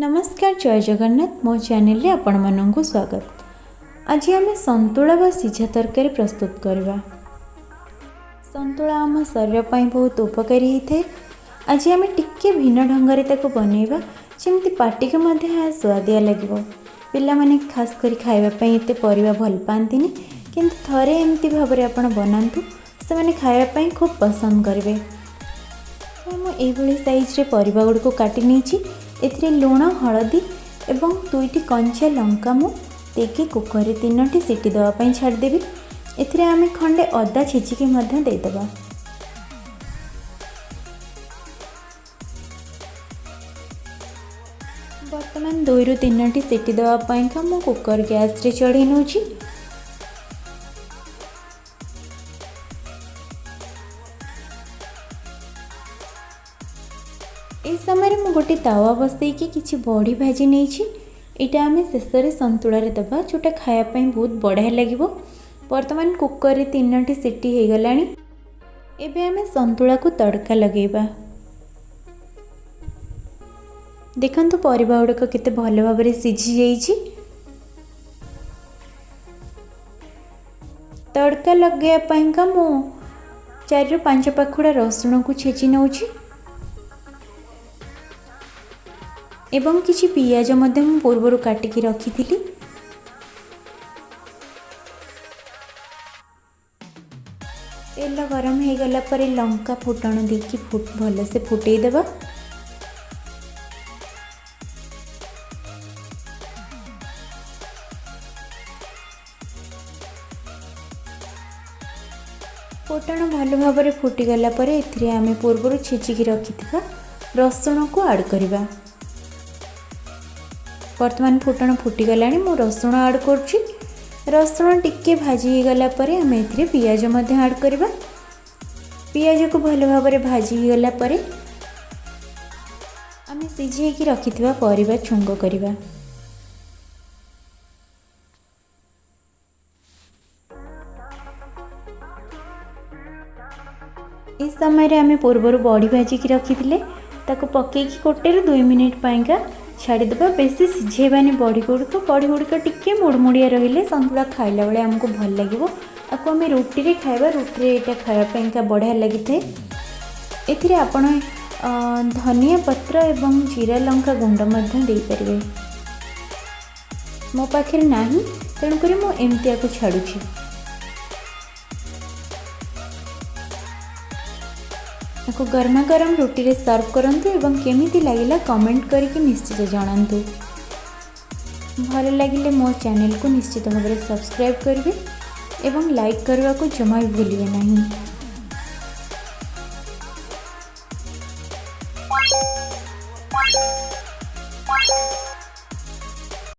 ନମସ୍କାର, ଜୟ ଜଗନ୍ନାଥ। ମୋ ଚ୍ୟାନେଲରେ ଆପଣମାନଙ୍କୁ ସ୍ୱାଗତ। ଆଜି ଆମେ ସନ୍ତୁଳା ବା ସିଝା ତରକାରୀ ପ୍ରସ୍ତୁତ କରିବା। ସନ୍ତୁଳା ଆମ ଶରୀର ପାଇଁ ବହୁତ ଉପକାରୀ ହେଇଥାଏ। ଆଜି ଆମେ ଟିକେ ଭିନ୍ନ ଢଙ୍ଗରେ ତାକୁ ବନେଇବା, ଯେମିତି ପାଟିକୁ ମଧ୍ୟ ଏହା ସୁଆଦିଆ ଲାଗିବ। ପିଲାମାନେ ଖାସ କରି ଖାଇବା ପାଇଁ ଏତେ ପରିବା ଭଲ ପାଆନ୍ତିନି, କିନ୍ତୁ ଥରେ ଏମିତି ଭାବରେ ଆପଣ ବନାନ୍ତୁ, ସେମାନେ ଖାଇବା ପାଇଁ ଖୁବ୍ ପସନ୍ଦ କରିବେ। ମୁଁ ଏଇଭଳି ସାଇଜ୍ରେ ପରିବା ଗୁଡ଼ିକୁ କାଟି ନେଇଛି। ଏଥିରେ ଲୁଣ, ହଳଦୀ ଏବଂ 2ଟି କଞ୍ଚା ଲଙ୍କା ମୁଁ ଦେଇକି କୁକରରେ 3ଟି ସିଟି ଦେବା ପାଇଁ ଛାଡ଼ିଦେବି। ଏଥିରେ ଆମେ ଖଣ୍ଡେ ଅଦା ଛେଚିକି ମଧ୍ୟ ଦେଇଦେବା। ବର୍ତ୍ତମାନ 2ରୁ 3ଟି ସିଟି ଦେବା ପାଇଁକା ମୁଁ କୁକର ଗ୍ୟାସ୍ରେ ଚଢ଼େଇ ନେଉଛି। ଏହି ସମୟରେ ମୁଁ ଗୋଟେ ତାୱା ବସେଇକି କିଛି ବଢ଼ି ଭାଜି ନେଇଛି। ଏଇଟା ଆମେ ଶେଷରେ ସନ୍ତୁଳାରେ ଦେବା, ଯେଉଁଟା ଖାଇବା ପାଇଁ ବହୁତ ବଢ଼ିଆ ଲାଗିବ। ବର୍ତ୍ତମାନ କୁକରରେ 3ଟି ସିଟି ହେଇଗଲାଣି। ଏବେ ଆମେ ସନ୍ତୁଳାକୁ ତଡ଼କା ଲଗେଇବା। ଦେଖନ୍ତୁ, ପରିବା ଗୁଡ଼ିକ କେତେ ଭଲ ଭାବରେ ସିଝି ଯାଇଛି। ତଡ଼କା ଲଗେଇବା ପାଇଁକା ମୁଁ 4ରୁ 5 ପାଖୁଡ଼ା ରସୁଣକୁ ଛେଚି ନେଉଛି ଏବଂ କିଛି ପିଆଜ ମଧ୍ୟ ମୁଁ ପୂର୍ବରୁ କାଟିକି ରଖିଥିଲି। ତେଲ ଗରମ ହେଇଗଲା ପରେ ଲଙ୍କା ଫୁଟଣ ଦେଇକି ଭଲସେ ଫୁଟେଇ ଦେବା। ଫୁଟଣ ଭଲ ଭାବରେ ଫୁଟିଗଲା ପରେ ଏଥିରେ ଆମେ ପୂର୍ବରୁ ଛେଚିକି ରଖିଥିବା ରସୁଣକୁ ଆଡ଼୍ କରିବା। ବର୍ତ୍ତମାନ ଫୁଟଣ ଫୁଟିଗଲାଣି, ମୁଁ ରସୁଣ ଆଡ଼୍ କରୁଛି। ରସୁଣ ଟିକେ ଭାଜି ହେଇଗଲା ପରେ ଆମେ ଏଥିରେ ପିଆଜ ମଧ୍ୟ ଆଡ଼୍ କରିବା। ପିଆଜକୁ ଭଲ ଭାବରେ ଭାଜି ହେଇଗଲା ପରେ ଆମେ ସିଝେଇକି ରଖିଥିବା ପରିବା ଛୁଙ୍କ କରିବା। ଏ ସମୟରେ ଆମେ ପୂର୍ବରୁ ବଢ଼ି ଭାଜିକି ରଖିଥିଲେ, ତାକୁ ପକେଇକି 1ରୁ 2 ମିନିଟ୍ ପାଇଁକା ଛାଡ଼ିଦେବା। ବେଶୀ ସିଝେଇବାନି ବଢ଼ି ଗୁଡ଼ିକ। ବଢ଼ି ଗୁଡ଼ିକ ଟିକେ ମୁଡ଼ମୁଡ଼ିଆ ରହିଲେ ସନ୍ତୁଳା ଖାଇଲା ବେଳେ ଆମକୁ ଭଲ ଲାଗିବ। ଆକୁ ଆମେ ରୁଟିରେ ଖାଇବା। ରୁଟିରେ ଏଇଟା ଖାଇବା ପାଇଁକା ବଢ଼ିଆ ଲାଗିଥାଏ। ଏଥିରେ ଆପଣ ଧନିଆ ପତ୍ର ଏବଂ ଜିରା ଲଙ୍କା ଗୁଣ୍ଡ ମଧ୍ୟ ଦେଇପାରିବେ। ମୋ ପାଖରେ ନାହିଁ, ତେଣୁକରି ମୁଁ ଏମିତି ଆକୁ ଛାଡ଼ୁଛି। ଆକୁ ଗରମା ଗରମ ରୁଟିରେ ସର୍ଭ କରନ୍ତୁ ଏବଂ କେମିତି ଲାଗିଲା କମେଣ୍ଟ କରିକି ନିଶ୍ଚିତ ଜଣାନ୍ତୁ। ଭଲ ଲାଗିଲେ ମୋ ଚ୍ୟାନେଲକୁ ନିଶ୍ଚିତ ଭାବରେ ସବସ୍କ୍ରାଇବ୍ କରିବେ ଏବଂ ଲାଇକ୍ କରିବାକୁ ଜମା ବି ଭୁଲିବେ ନାହିଁ।